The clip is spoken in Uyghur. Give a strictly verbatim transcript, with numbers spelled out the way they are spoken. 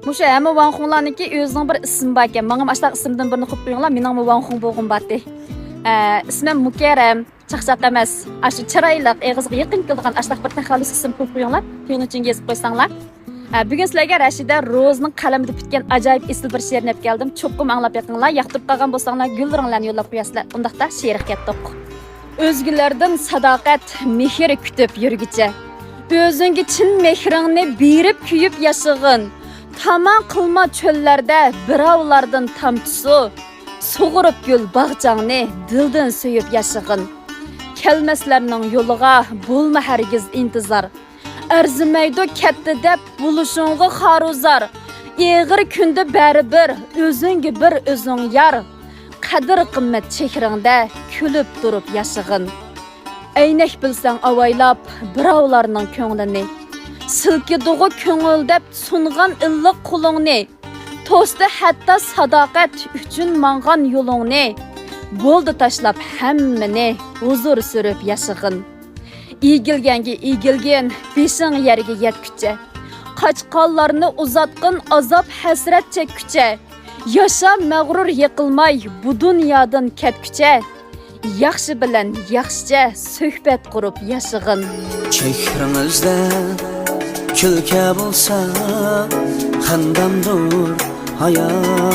مۇشۇ ھەممە ۋاڭخۇڭلارنىڭكى ئۆزىنىڭ بىر ئىسمى باركەن. ماڭىمۇ ئاشۇنداق ئىسىمدىن بىرنى قويۇپ قويۇڭلار، مېنىڭمۇ ۋاڭخۇڭ بولغۇم بارتى. ئە، ئىسمىم مۇكەررەم، چاقچاق ئەمەس. ئاشۇ چىرايلىق، ئېغىزغا يېقىن كېلىدىغان ئاشۇنداق بىر تەخەللۇس ئىسىم قويۇپ قويۇڭلار، كۆڭلۈڭلارنى يېزىپ قويساڭلار. ئە، بۈگۈن سىلەرگە رەشىدە روزىنىڭ قەلىمىدە پۈتكەن ئاجايىپ ئېسىل بىر شېئىرنى ئېلىپ كەلدىم. چوقۇم ئاڭلاپ بېقىڭلار، ياقتۇرۇپ قالغان بولساڭلار گۈللىرىڭلارنى يوللاپ قويارسىلەر. ئۇنداقتا شېئىرغا كەتتۇق. ئۆزگىلەردىن ساداقەت، مېھىر كۈتۈپ يۈرگۈچە، ئۆزۈڭگە چىن مېھرىڭنى بېرىپ كۆيۈپ ياشىغىن. تاما قىلما چۆللەردە بىراۋلاردىن تامچە سۇ، سۇغۇرۇپ گۈل باغچاڭنى دىلدىن سۆيۈپ ياشىغىن. كەلمەسلەرنىڭ يولىغا بولما ھەرگىز ئىنتىزار. ئەرزىمەيدۇ كەتتى دەپ بولۇشۇڭغا خارۇزار. ئېغىر كۈندە بەرىبىر ئۆزۈڭگە بىر ئۆزۈڭ يار. قەدىر-قىممەت چېھرىڭدە كۈلۈپ تۇرۇپ ياشىغىن. ئەينەك بىلسەڭ ئاۋايلاپ بىراۋلارنىڭ كۆڭلىنى، سىلكىدىغۇ كۆڭۈل دەپ سۇنغان ئىللىق قولۇڭنى، توستى ھەتتا ساداقەت ئۈچۈن ماڭغان يولۇڭنى. بولدى تاشلاپ ھەممىنى، ھۇزۇر سۈرۈپ ياشىغىن. ئېگىلگەنگە ئېگىلگىن، بېشىڭ يەرگە يەتكۈچە. قاچقانلارنى ئۇزاتقىن، ئازاب ھەسرەت چەككۈچە. ياشا مەغرۇر، يىقىلماي بۇ دۇنيادىن كەتكۈچە. ياخشى بىلەن ياخشىچە سۆھبەت قۇرۇپ ياشىغىن. چېھرىڭىزدە كۈلكە بولسا، خەندەمدۇر ھايات.